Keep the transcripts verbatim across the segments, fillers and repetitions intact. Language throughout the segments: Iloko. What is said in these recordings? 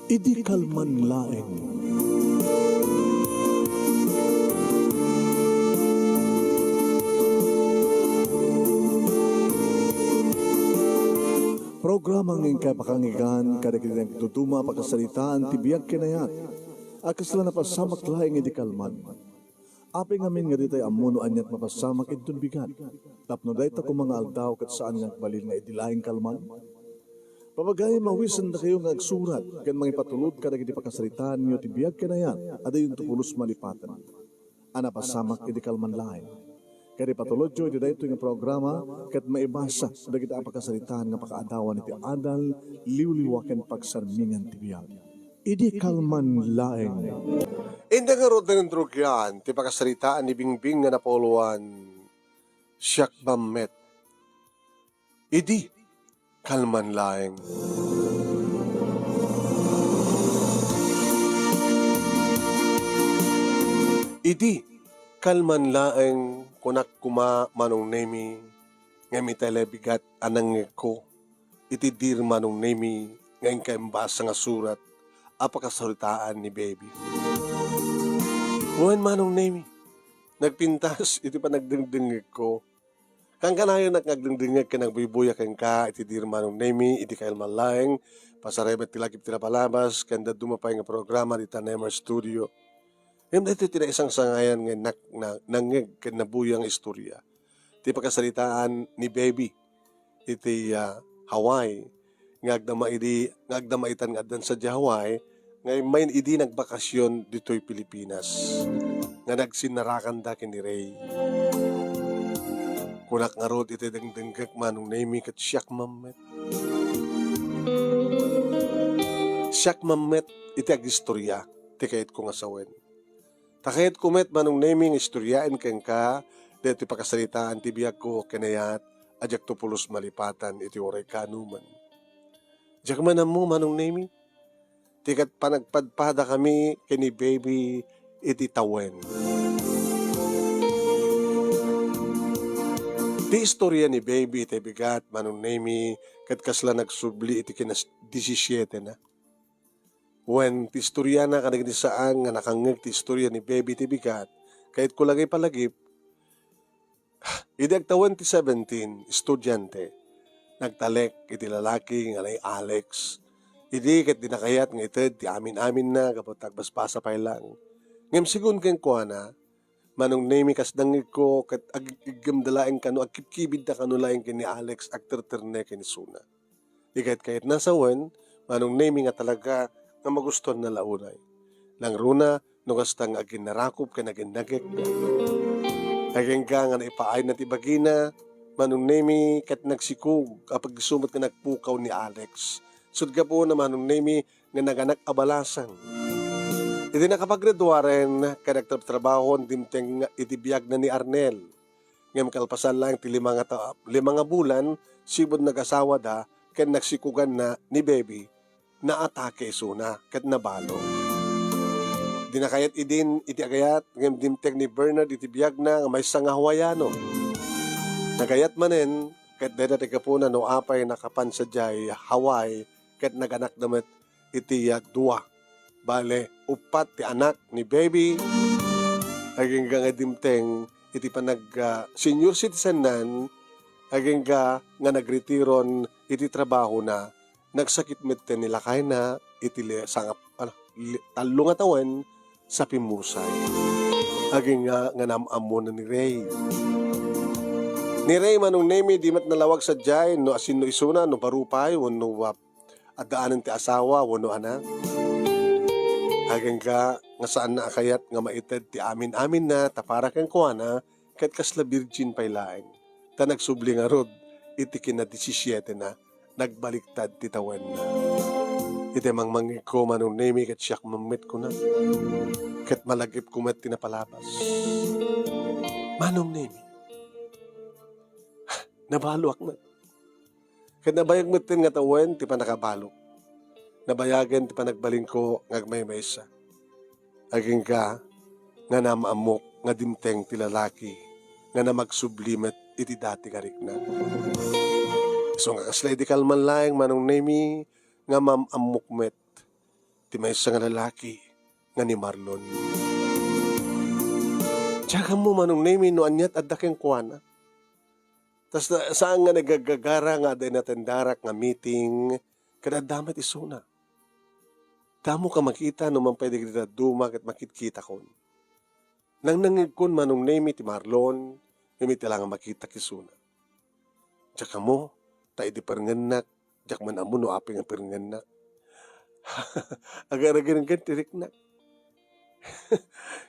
Idi kalman laeng. Programa nga inkay pakangigan kadagiti nagduduma a pakasaritaan ti biag ken ayat a kasla napasamak laeng idi kalman. Apay ngamin nga ditay ammo no aniat mapasamak inton bigat, tapno dayta koma nga aldaw ket saan nga agbalin nga idi laeng kalman? Papagayo, mawisendakayo nga agsurat ken mangipatulod kadagiti pakasaritaanyo ti biag ken ayat a diyonto pulos malipatan a napasamak idi kalman laeng. Ket ipatulodyo iti daytoy nga programa ket maibasa dagiti a pakasaritaan nga pakaadawan iti adal, liwliwa ken pagsarmingan ti biag. Idi kalman laeng. Inda ngarud nga nindrugian ti pakasaritaan ni Bingbing nga napuloan, Siak Mammet. Idi kalman laeng. Idi kalman laeng, kunak koma, Manong Nemi, ngem itay la bigat a nangngegko iti Dear Manong Nemi nga inkay imbasa nga surat a pakasaritaan ni Baby. Wen, Manong Nemi, nagpintas iti panagdengdengngegko. Kankanayonak nga agdengdengngeg ken agbuybuya kenka iti Dear Manong Nemi idi kalman laeng, pasareng met ti lagip ti napalabas ken dadduma pay nga programa dita Nemer Studio. Ngem daytoy ti naisangsangayan nga nak-, na-, nangngeg ken nabuya nga istorya ti pakasaritaan ni Baby iti, ah, Hawaii, nga agdama idi, nga agdama itan nga addan sadiay Hawaii, nga immay idi nagbakasyon ditoy Pilipinas, nga nagsinnarakanda ken ni Ray. Kunak ngarud iti dengdenggek, Manong Nemi, ket siak mammet. Siak mammet iti agistorya ti kayatko nga sawen. Ta kayatko met, Manong Nemi, nga istoryaen kenka daytoy pakasaritaan ti biagko ken ayat a diakto pulos malipatan iti uray kaanoman. Diak man ammo, Manong Nemi, ti ket panagpadpadakami ken ni Baby iti tawen. Ti istorya ni Baby iti bigat, Manong Nemi, ket kasla nagsubli iti kinas-, disisiete na. Wen, ti istoriana kadagiti saan nga nakangngeg ti istoria ni Baby ti bigat, kayatko la nga ipalagip. Idi agtawen ti seventeen, estudiante, nagtalek iti lalaki nga ni Alex. Idi ket dina kayat nga ited ti amin-aminna gapu ta agbasbasa pay lang. Ngem segun kenkuana, Manong Nemi, kas nangngegko ket ag-, iggemda laeng kano, agkibkibidda kano laeng ken ni Alex, agterterne ken isuna. Di kayat-kayatna sawen, Manong Nemi, nga talaga nga magustuanna la unay. Nangruna no kasta nga aginnarakop ken aginnagek. Agingga nga naipaayna ti bagina, Manong Nemi, ket nagsikog a pagisumet nga nagpukaw ni Alex. Sut gapuna, Manong Nemi, nga naganak a balasang. Iti nakapagraduaren ken nagtrabtrabaho, dimteng iti biagna ni Arnel. Ngem kalpasan laeng ti lima nga ta-, lima nga bulan, sibud nagasawada ken nagsikoganna ni Baby, naatake isuna ket nabalo. Dina kayat idin iti agayat, ngem dimteng ni Bernard iti biagna nga maysa nga Hawaiano. Nagayat manen, ket dayta ti gapuna no apay nakapan sadiay Hawaii ket naganakda met iti, ah, dua. Bale, uppat ti anak ni Baby. Agingga nga dimteng iti panag, ah, senior citizennan, agingga nga nagretiron iti trabahona, nagsakit metten ni lakayna iti li-, sangap-, ano, li-, tallo nga tawen sa pimmusay. Agingga nga naam-ammona ni Ray. Ni Ray, Manong Nemi, di met nalawag sadiay no asinno isuna, no baro pay wenno, ah, addaanen ti asawa wenno anak. Agingga nga saanna a kayat nga maited ti amin-aminna, ta para kenkuana, ket kasla birgin pay laeng. Ta nagsubli ngarud iti kinadisisietena, nagbaliktad ti tawenna. Iti mangmangngegko, Manong Nemi, ket siak mammet, kuna. Ket malagipko met ti napalabas. Manong Nemi, nabaloak met. Ket nabayag metten nga tawen ti pannakabalok. Nabayagen ti panagbalinko nga agmaymaysa. Agingga nga naam-ammok nga dimteng ti lalaki nga namagsubli met iti dati nga rikna. Isu nga kasla idi kalman laeng, Manong Nemi, nga maam-ammok met ti maysa nga lalaki nga ni Marlon. Diak ammo, Manong Nemi, no aniat adda kenkuana. Tas na, saan nga nagagagara nga adda inatendarak nga meeting, ket adda met isuna. Damo ka makita no mangpay dagiti dadduma ket makitkitakon. Nangnangngegkon, Manong Nemi, ti Marlon, ngem iti la nga makitak isuna. Diak ammo, ta idi perngennak, diak man ammo no apay nga perngennak. Agaragenggen ti riknak.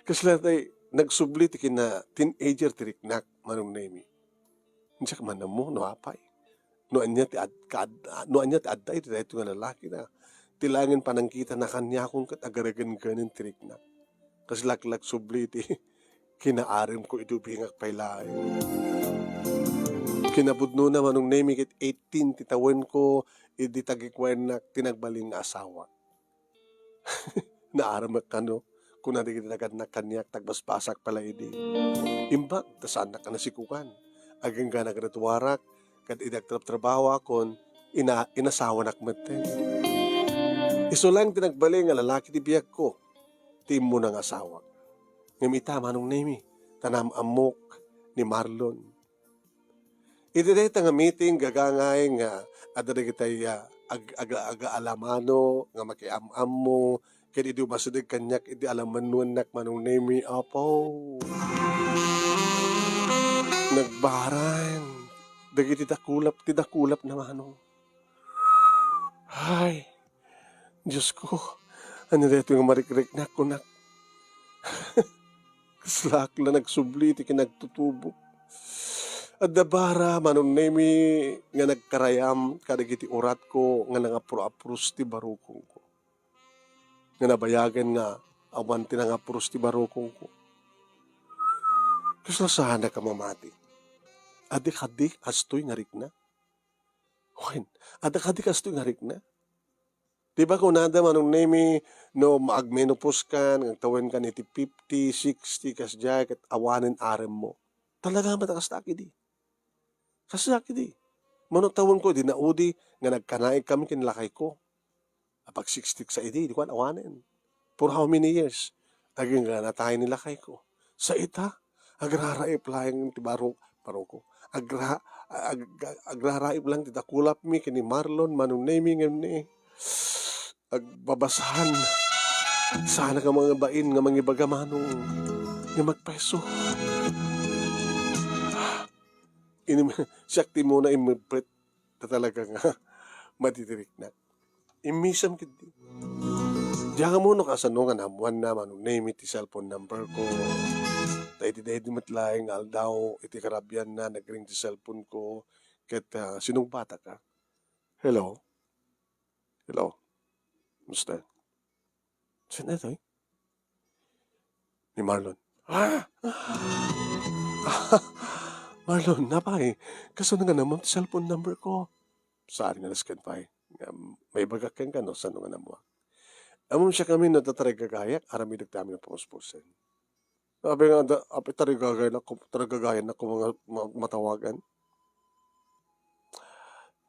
Kasla tay nagsubli ti kina-teenager ti riknak, Manong Nemi. Diak man ammo no apay. No ania ti ad-, kad-, no ania ti adda iti daytoy nga lalaki na. Ti laengen panangkitana kaniakon ket agaragenggen ti riknak. Kas laklak subli ti kinaaremko idi ubingak pay laeng. Kinapudnona, Manong Nemi, ket eighteen ti tawenko idi tagikuennak ti nagbalin nga asawak. Naaremek kano, kuna dagiti nagannak kaniak, tagbasbasak pay la idi. Imbag ta saannak a nasikugan. Agingga nagratuarak, ket idi agtrabtrabawakon, ina-, inasawanak metten. Isu laeng ti nagbalin nga lalaki ti biagko, ti immuna nga asawak. Ngem ita, Manong Nemi, ta naam-ammok ni Marlon. Iti dayta nga meeting, gagangay nga adda dagitay, ah, ag-, aga-, agaalamano nga makiam-ammo, ket idi umasideg kaniak iti alamennuennak, Manong Nemi, apo. Nagbaran dagiti dakulap ti dakulapna, Manong. Ay, Diosko, ania daytoy nga marikriknak, kunak. Kaslak la nagsubli ti kinagtutubok. Adda bara, Manong Nemi, nga nagkarayam kadagiti uratko nga nangapro-apros ti barukongko. Nga nabayagen nga awan ti nangapros ti barukongko. Kasla saanak a mamati. Adda kadi kastoy nga rikna? Wen, adda kadi kastoy nga rikna? Di ba kunada, Manong Nemi, no agmenopause kan, agtawenkan iti fifty, sixty, kasdiay, ket awanen aremmo? Talaga met a kasta kadi. Kasta kadi. Mano tawenko, idi naudi nga nagkanaigkami ken lakayko. Apag sixty sa idi, di ko awanen. For how many years? Agingga natay ni lakayko. Sa ita, agraraip laeng ti baro-, baroko. Agra-, ag-, agraraip lang ti dakulapmi ken ni Marlon, Manong Nemi, ngem ni agbabasan. Saan nga mga bain nga mangibaga, Manong, nga magpayso. Inim-, siak ti muna immepet ta talaga nga madidiriknak. Immisem ketdi. Diak ammo no kasano nga naammoanna, Manong Nemi, ti cellphone number ko. Ta iti daydi met laeng nga aldaw, iti karabianna, nagring ti cellphone ko. Ket, ah, sinungbatak, ah. Hello? Hello? Kumusta? Saan itoy? Ni Marlon. Ah! Marlon, apay, kasano nga naammoam ti cellphone number ko? Saan nga nasken pay. Nga maibagak kenka no, saan nga naammoak. Ammom siak ngamin no, tatarigagayak, aramidek ti amin a puspuspusen. Apay nga da, apay tarigagayan ako, tarigagayan ako mga ma-, matawagan.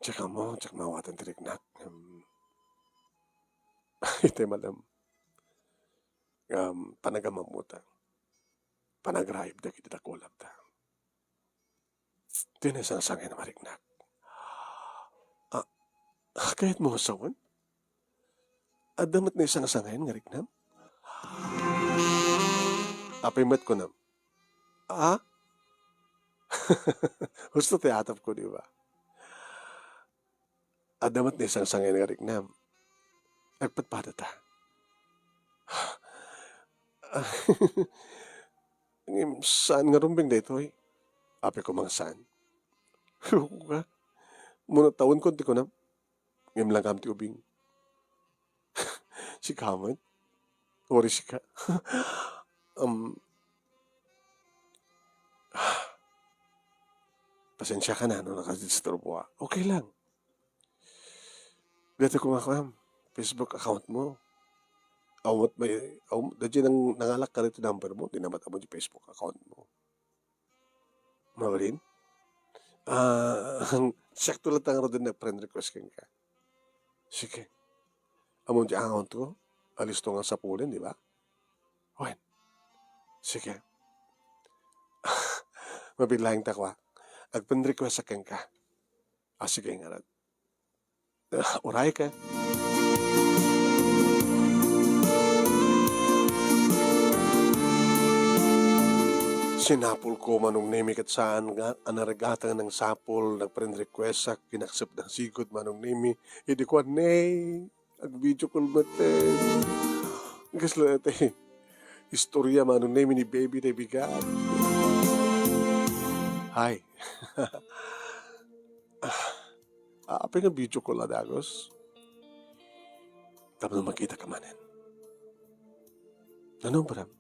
Diak ammo, diak maawatan ti riknak. Em, itay malem. Em, panagamammo ta. Panagraib dagiti dakulap ta. Ti naisangsangen a riknak. Ah, kayatmo nga sawen? Adda met naisangsangen nga riknam? Apay met kunam? Ah? Husto ti atapko, di ba? Adda met naisangsangen nga riknam. Agpadpadata. Ngem saan nga rumbeng daytoy? Apay koma nga saan? Ruko ka? Muna tawenko ti kunam. Ngem langam ti ubing. Sika met? Uray sika. Um, pasensiakan no nakadisturboak. Okay lang. Daytoy koma, kuan, Facebook account mo. Awan met may, awan, daytoy nang-, nangalak ka daytoy number mo, di na met ammo ti Facebook account mo. Mabalin? Ah, siak to latta ngaruden nag-friend request kenka. Sige. Ammom ti account ko? alisto nga sapulen, di ba? Wen. Sige. Mabiit laeng ta kua. Agpin-request-ak kenka. Ah, sige, ngarud. Uray ka. Sinapulko, Manong Nemi, ket saan nga a narigatang nangsapul, nagpren-request-ak, kinaksep na sigud, Manong Nemi. Idi kuan, ne, ag-video call met. Kasla ti istorya, Manong Nemi, ni baby, ti bigat. Hi. Ah, apay nga video call a dagus? Tapno makita ka manen. Ano, Bram?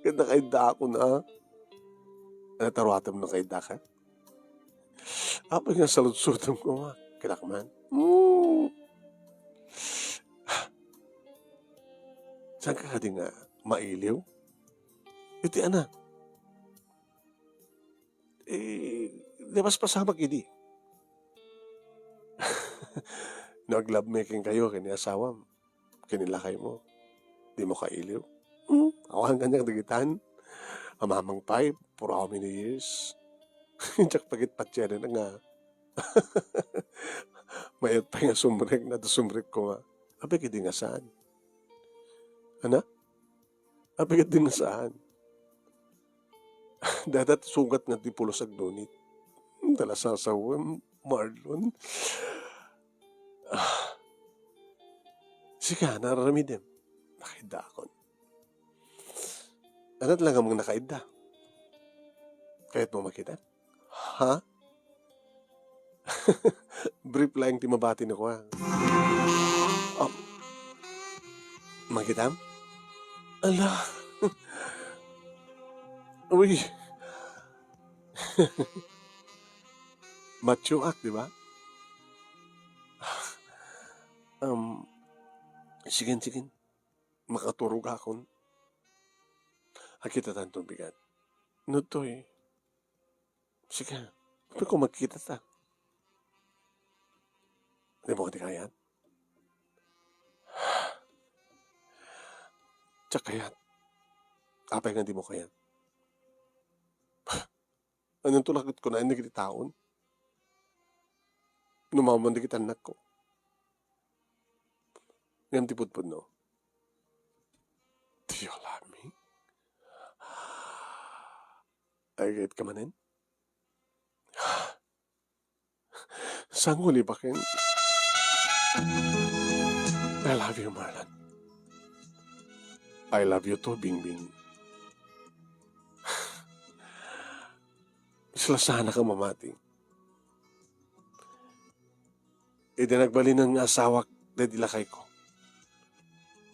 Ket nakaidda ako na. Ano, taruatem no nakaidda ka? Apay nga saludsodem ko nga. Kinak man. Hmm. Saan ka kadi nga mailiw? Iti anak. Eh, di mas pasamak idi. No ag-lovemaking kayo ken ni asawam, ken ni lakaymo, dimo kailiw? Hmm, awan kaniak dagitan. A mamang pay, for how many years? Diak pagit patienna nga. Mayat pay nga sumrek, na sumrek ko nga. Apay kadi nga saan? Ana? Apay kadi nga saan? Dadat sugat nga di pulos agnunit. Hmm, talasasawen, Marlon. Ah. Sika, nararamidem. Nakaidda akon. Anat lang among nakaidda. Kayat mo makita? Ha? Brief laeng ti mabati ni kua. Ah. Makitam? Ala. Uy. Macho ak, di ba? Um, sigen, sigen. Makaturog akon. Akita tanto bigat. No toy. Sika, apay ko makita ta. Di mo kadi kayat? Diak kayat. Apay nga di mo kayat? Anyan to lakit ko na inig iti taon? Numaman di kita anak ko. Ngem ti pudpudno. Do you love me? Ay, gayet ka manen? Sanguli baken. I love you, Marlon. I love you too, Bingbing. Sila sana ka mamati. Idi nagbalinan nga asawak daydi lakayko,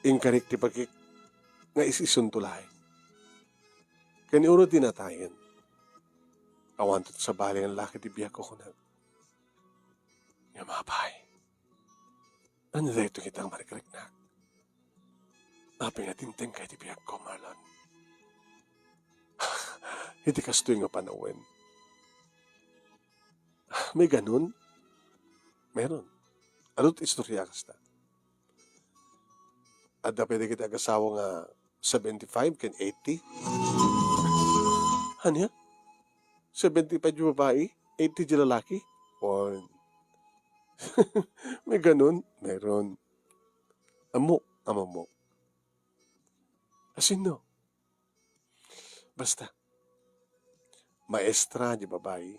inkarik ti pagik nga is-isunto laeng. Ken ni uro dinatayen, awanto ti sabali nga laki ti biagko, kunak. Nga mapay. Ania daytoy ket nga marikriknak? Apay nga dimtengka iti biagko, Marlon? Iti kastoy nga panawen. May ganun? Meron. Ano ti istorya kasta? Adda pay dagiti agasawa nga seventy-five ken eighty? Ania? Seventy-five ti babai, eighty ti lalaki? Wen. May ganun? Meron. Ammok, ammok. Asino? Basta, maestra ti babai,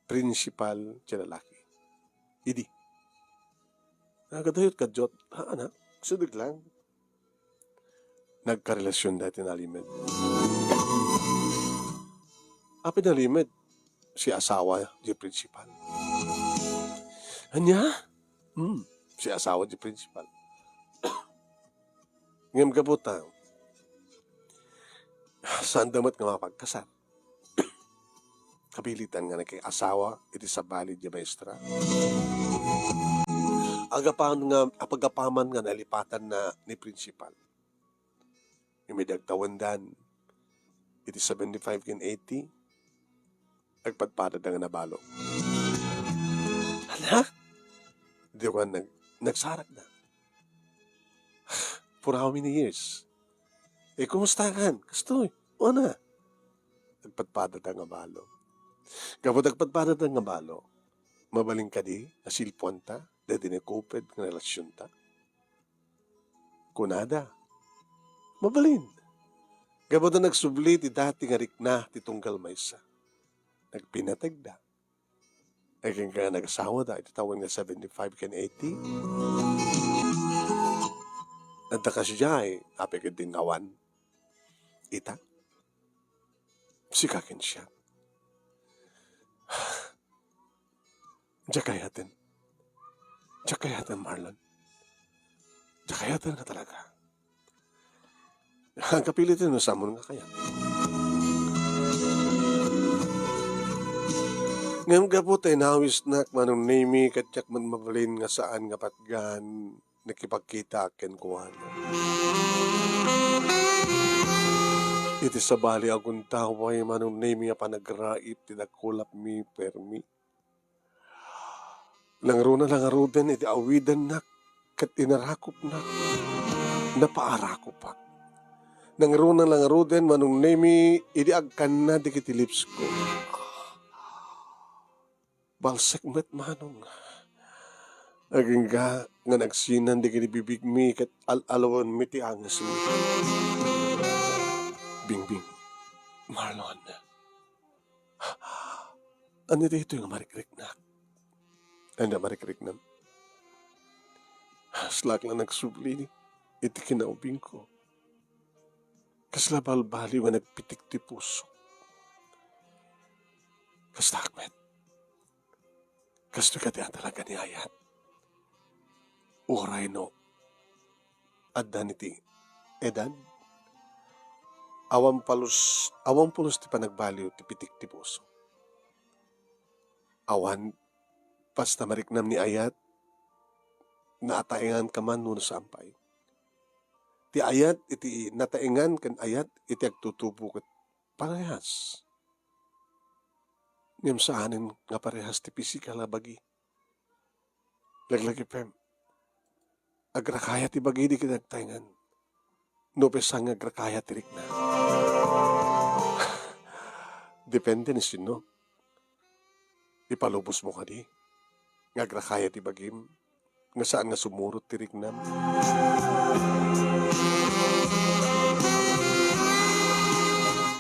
prinsipal ti lalaki. Idi. Nagadayot kadiot, ha, anak? Sideg lang. Nagkarelasion dayta nalimed. Apay nalimed? Si asawa ti prinsipal. Ania? Hmm, si asawa ti prinsipal. Ngem gapu ta, saanda met nga mapagkasar. Kapilitan nga nakiasawa iti sabali ti maestra. Agapan nga, apagapaman nga nalipatanna ni prinsipal. Ngem idi agtawendan iti seventy-five ken eighty, agpadpadada nga nabalo. Ania? Di ko nag-, nagsarakda. for how many years? Eh, kumusta kan? Kastoy, o na. Agpadpadada nga balo. Gapu ta agpadpadada nga balo, mabalin kadi nga silpuanta daydi nakuped nga relasionta? Kunada, mabalin. Gapu ta nagsubli ti dati nga rikna ti tunggal maysa. Nagpinategda. Agingga nagasawada iti tawen nga seventy-five ken eighty. Adda kasdiay, apay ket din awan. Ita? Sika ken siak. Diak kayaten. Diak kayaten, Marlon. Diak kayaten nga talaga. Agkapiliten no saanmo nga kayat. Ngem gapu ta inawisnak, Manong Nemy, ket diak met mabalin nga saan nga patgan nakipagkitaak kenkuana. Iti sabali a guntaway, Manong Nemy, a panagraip ti dakulapmi, permi. Nangruna la ngaruden iti awidennak ket inarakupnak, napaarakupak. Nangruna la ngaruden, Manong Nemy, idi agkanna dagiti lipsko. Balsek met, Manong. Agingga nga nagsinan dagiti bibigmi ket al-alawenmi ti angesmi. Bingbing, Marlon. Ania daytoy nga marikriknak? Ania marikriknam? Kaslak la nagsubli iti kinaubingko. Kasla balbaliw nga nagpitik ti puso. Kastak met. Kastoy kadi a talaga ni ayat. Uray no addan iti edad, awan pulos, awan pulos ti panagbaliw ti pitik ti puso. Awan basta mariknam ni ayat, nataengan ka man wenno saan pay. Ti ayat iti nataengan ken ayat iti agtutubo ket parehas. Ngem saanen nga parehas ti pisikal a bagi. Laglagipem, agrakaya ti bagi dagiti agtaengan. No, pay saan nga agrakaya ti rikna? Depende ni sinno. Ipalubosmo kadi nga agrakaya ti bagim nga saan nga sumurot ti riknam?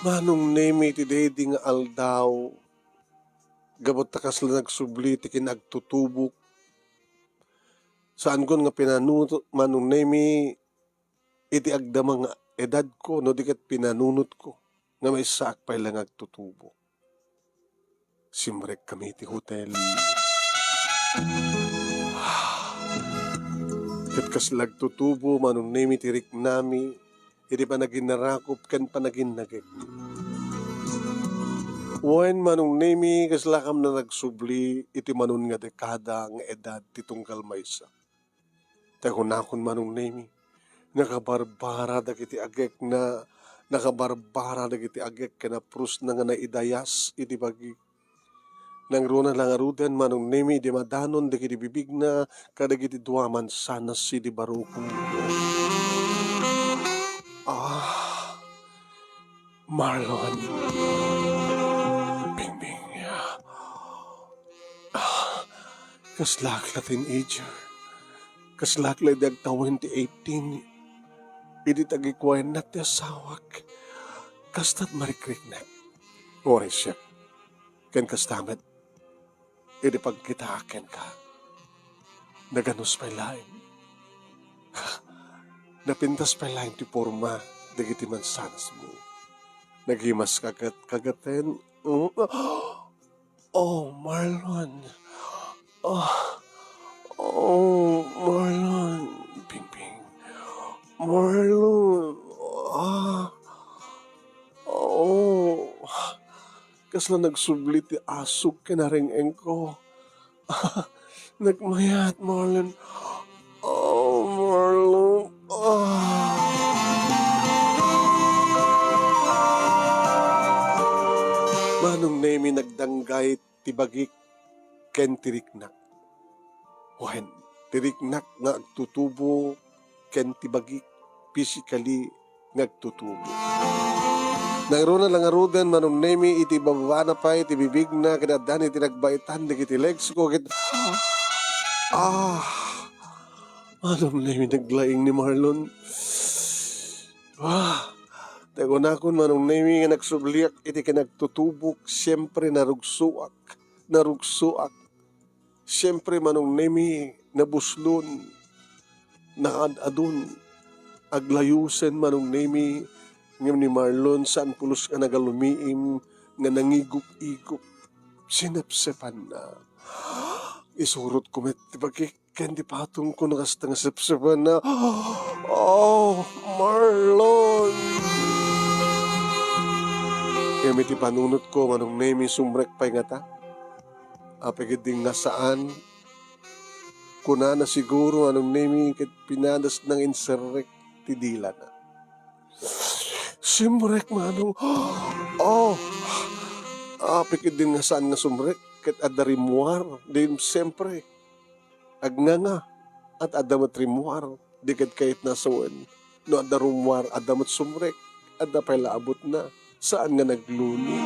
Manong Nemy, iti daydi nga aldaw, gapu ta kasla nagsubli ti kinagtutubok, saankon nga pinanunot, Manong Nemy, iti agdama nga edadko no di ket pinanunotko nga maysaak pay la nga agtutubo. Simrekkami iti hotel. Ket kasla agtutubo, Manong Nemy, ti riknami iti panaginnarakop ken panaginnagek. Wen, Manong Nemy, kaslakam a nagsubli iti manon nga dekada nga edad ti tunggal maysa. Ta kunakon, Manong Nemy, nakabarbara dagiti agekna, nakabarbara dagiti agek ken naprusna nga naidayas iti bagi. Nangruna la ngaruden, Manong Nemy, idi madanon dagiti bibigna kadagiti dua mansanas idi barukongko. Ah, Marlon. Bingbing. Ah, kaslak la teenager. Kaslak la idi agtawen ti eighteen. Idi tagikuaennak ti asawak. Kasta't marikriknak. Uray siak. Ken kasta met. Idi pagkitaak kenka, naganus pay laeng. Napintas pay laeng ti porma dagiti mansanasmo. Nagimaska ket kagaten. Mm. Oh, Marlon. Oh, oh, Marlon. Bingbing. Marlon. Ah. Oh. Kasla nagsubli ti asok ken areng-engko. Nagmayat, Marlon. Oh, Marlon. Ah. Manong Nemy, nagdanggay ti bagik ken ti riknak. Wen, ti riknak nga agtutubo ken ti bagik. physically nga agtutubo. Nangruna la ngaruden, Manong Nemi, iti bababana pay ti bibigna, ket addan iti nagbaitan dagiti legs ko, ket, ah, Manong Nemi, naglaing ni Marlon. Ah, ta kunakon, Manong Nemi, nga nagsubliak iti kinagtutubok, siempre narugsoak, narugsoak. Siempre, Manong Nemi, nabuslon, nakaad-adon, aglayusen, Manong Nemi, ngem ni Marlon, saan pulos nga nagalumiim, nga nangigup-igup, sinepsepanna. Isurotko met ti bagik ken ti patongko no kasta nga sepsepanna. Oh, Marlon! Ngem iti panunotko, Manong Nemi, sumrek pay ngata. Apay ketdi nga saan, kunana siguro, Manong Nemi, ket pinadasna nga inserrek ti dilana. Simrek, Manong. Oh! Apay ketdi nga saan nga sumrek, ket adda rimmuar, din siempre. Agnganga, at adda met rimmuar, di ket kayatna sawen. No adda rummuar, adda met sumrek, adda pay la abutna, saan nga nagluni.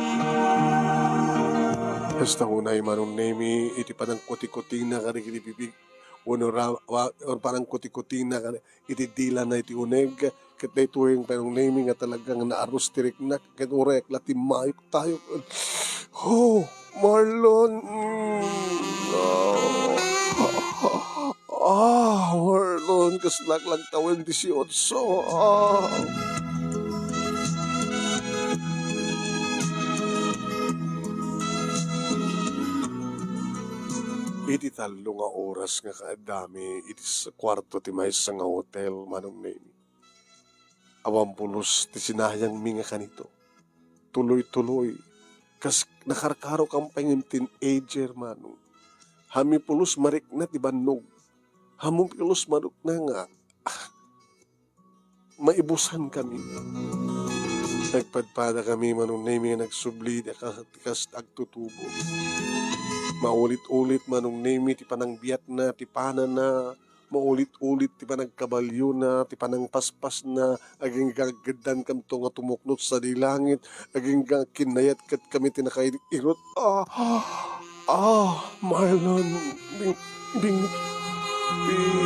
Kasta unay, Manong Nemi, iti panangkuti-kutina kadagiti bibig, wenno ra-, wa-, or panangkuti-kutina kada-, iti dilana iti uneg, ket daytoy, Manong Nemi, nga talagang naarus ti riknak, ket uray la timmayok-tayok. Oh, Marlon! Mm. Ah, ah, Marlon, kasla ak lagtawen disiotso. Ah. Iti tallo nga oras nga kaaddami iti s-, kuarto ti maysa nga hotel, Manong Nemi, awan pulos ti sinayangmi nga kanito. Tuloy-tuloy. Kas nakarkaro kam pay ngem teenager, Manong. Hammi pulos marikna ti bannog. Hammi pulos marikna nga, ah, maibusan kami. Nagpadpada kami, Manong Nemi, nga nagsubli ti kas-, ti kas agtutubo. Maulit-ulit, Manong Nemi, ti panangbiatna, ti panana, maulit-ulit ti panagkabaliona, ti panangpaspasna, agingga agddan kamto nga tumuknot sadi langit, agingga kinnayat ket kami ti nakairot. Ah, ah, Marlon, bing-, bing-, bing-,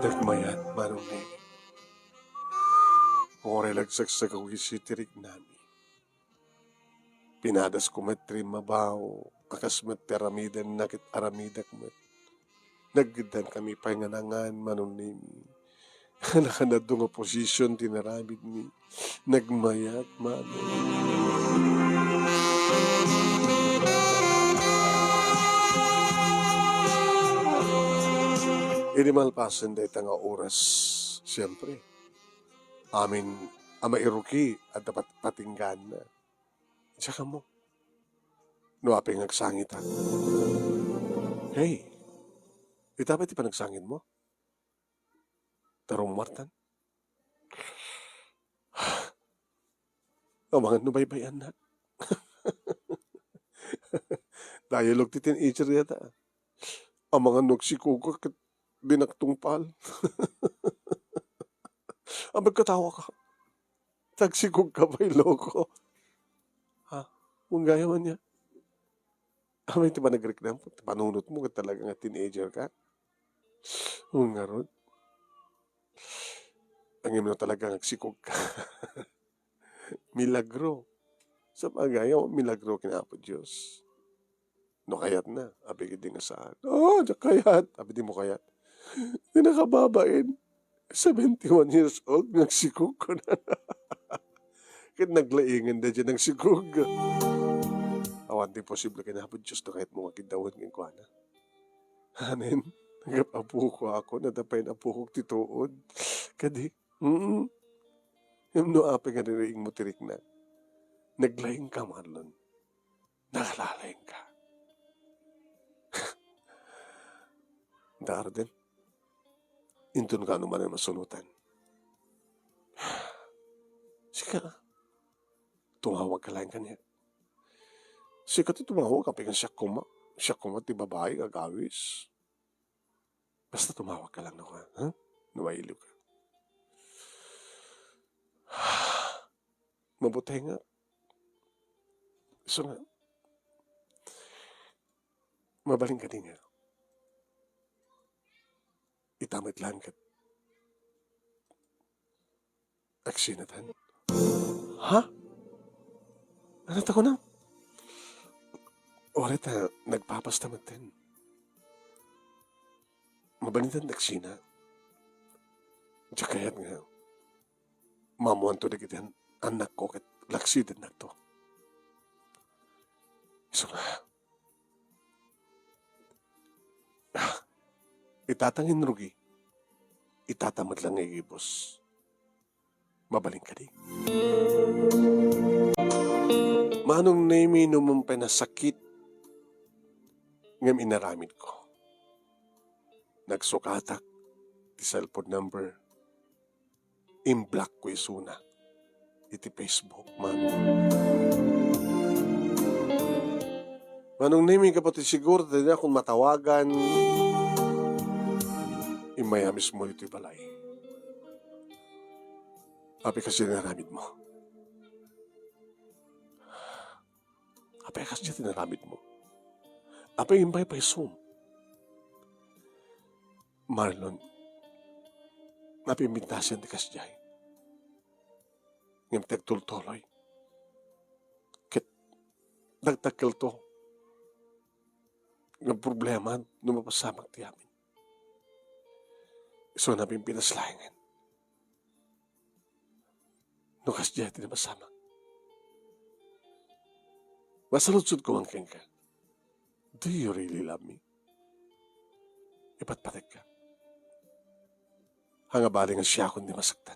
Nagmayat, Manong Nemi. Uray nagsagsagaw iti riknami. Pinadasko met ti rimmabaw, a kas met ti aramidenna ket aramidak met. Nagddan kami pay nga nangan, Manong Nemi. Nakanaddo nga posisyon ti naramidmi. Nagmayat, Manong. Idi malpasen dayta nga oras, siempre, amin a mairuki adda pat-, patinggaanna. Diak ammo no apay nga agsangitan. Hey, ita pay ti panagsangitmo? Ta rummuartan. Amangan no baybay-annak. Dialog ti teenager dayta. Amangan no agsikogka ket dinak tungpal. Apay agkatawa ka? Ta agsikogka pay, loko. Ha? Wen gayam ania? Apay ti panagriknam? Ti panunotmo ket talaga nga teenager ka? Wen ngarud. Ngem no talaga nga agsikogka. Milagro. Sabagay, awan milagro ken Apo Dios. No kayatna, apay ketdi nga saan. Oh, diak kayat. Apay dimo kayat? Ti nakababain, seventy-one years old, nga agsikog, kunana. Ket naglaingen daydiay nagsikog. Awan ti imposible ken Apo Dios no kayatmo nga agiddawen kenkuana. Anen, nagap-apoko ako, nadda pay apokok ti tuod. Kadi, mm. Ngem no apay nga nariingmo ti rikna, naglaingka, Marlon. Nakalalaingka. Darden, inton kaano manen masunotan. Sika, tumawagka laeng kaniak. Sika ti tumawag, apay nga siak koma. Siak koma ti babai nga agawis. Basta tumawag ka lang, no, ha? Ha? No mailiw ka. Mabuti nga. So nga, mabalin ka din nga. Ita met lang ket agsinatan. Ha? Ano ta kunam? Wala ta nagpapasta metten. Mabalindan nagsina. Diak kayat nga maammoanto dagiti an-, annakko ket laksiden nakto. Isu nga. Ah, itata nga inrugi. Itata met lang nga igibus. Mabalin kadi. Manong Nemi, no man pay nasakit ngem inaramidko. Nagsukatak ti cellphone number. Imblock ko isuna iti Facebook, Manong. Manong Nemi, gapu ti siguro, daydi akon matawagan. Immay a mismo iti balay. Apay kasdi inaramidmo? Apay kasdi ti inaramidmo? Apay imbay pay sum? Marlon, napimbintasian ti kasdiay. Ngem ti agtultuloy. Ket dagdakkelto nga problema no mapasamak ti amin. Isu a napimpintas laengen. No kasdiay ti napasamak. Masaludsodko man kenka. Do you really love me? Ipatpatekka. Ania bali nga siakon ti masaktan?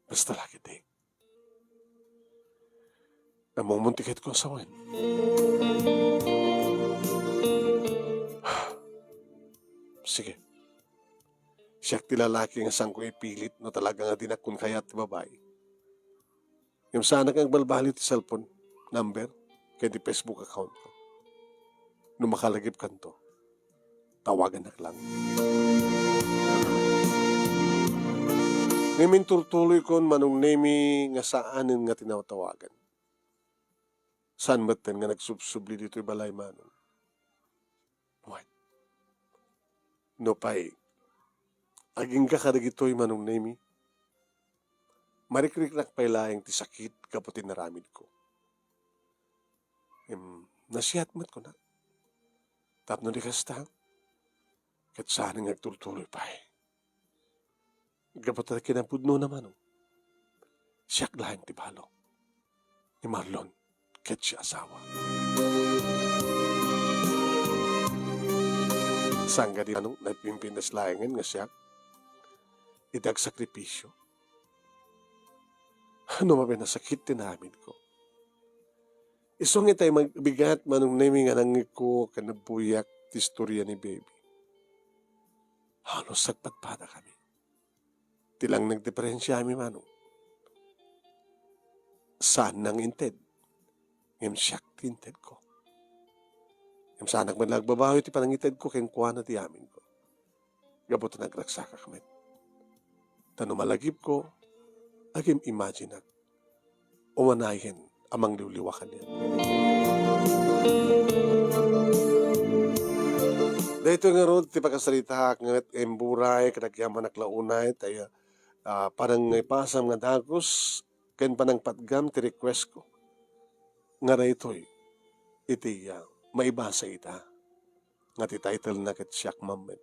Basta la ketdi. Ammom ti kayatko a sawen. Sige. Siak ti lalaki nga saanko ipilit no talaga nga dinakon kayat ti babai. Ngem saanak nga agbalbaliw ti cellphone number ken ti Facebook account ko. No makalagipkanto, tawagannak lang. Ngem inturtuloykon, Manong Nemi, nga saanen nga tinawtawagan. Saan metten nga nagsubsubli ditoy balay, Manong? Wen, no pay, agingga kadagitoy, Manong Nemi, marikriknak pay laeng ti sakit gapu ti inaramidko. Em, nasiat met, kunak. Tapno di kasta, ket saan nga agtultuloy pay. Gapu ta kinapudnona, Manong, siak laeng ti balo ni Marlon ket siasawa. Saan kadi, Manong, napimpintas laengen nga siak iti agsakripisio? No man pay nasakit ti inaramidko. Isu nga itay magbigat, Manong Nemi, nga nangngegko ken nabbuyak ti istoria ni Baby. Halos agpadpadakami. Ti lang nagdiferensiami, Manong, saanna nga inted, ngem siak ti intedko. Ngem saanak met la agbabawi ti panangitedko kenkuana ti aminko. Gapu ta nagragsakak met. Ta no malagipko, agim-imagineak, umanayen a mangliwliwa kaniak. Daytoy ngarud ti pakasaritaak nga met, imburay ket agyamanak la unay, ta, ah, panangipasam nga dagus ken panangpatgam ti request ko. Nga daytoy iti, ah, maibasa ita. Nga ti title na ket Siak Mammet.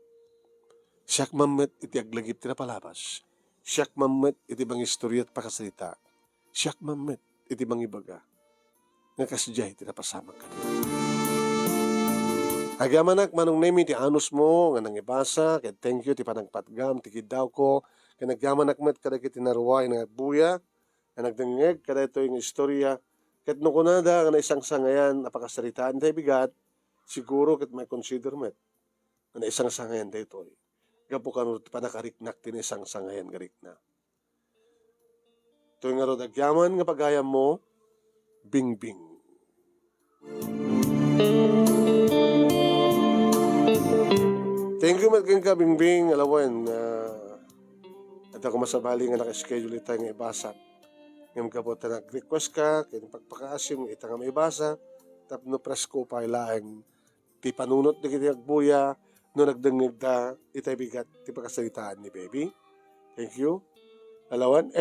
Siak mammet iti aglagip ti napalabas. Siak mammet iti mangistorya ti pakasarita. Siak mammet iti mangibaga nga kasdiay ti napasamak kaniak. Agyamanak, Manong Nemi, ti anusmo nga nangibasa, ket thank you ti panagpatgam ti kiddawko, ken agyamanak met kadagiti naruay nga agbuya nga nagdengngeg kadaytoy nga istorya, ket no kunada nga naisangsangayan a pakasaritaan ti bigat, siguro ket maikonsider met nga naisangsangayan daytoy gapu kano ti panakariknak ti naisangsangayan nga rikna. Toy ngarud agyaman nga pagayammo, Bingbing. Met kenka, Bingbing, alawen, ah, adda koma sabali nga naka-schedule ita nga ibasa. Ngem gapu ta nag-request ka, ken pagpakaasim nga ita nga maibasa, tapno presko pay laeng ti panunot dagiti agbuya no nagdengngegda itay bigat ti pakasaritaan ni Baby. Thank you. Alawen,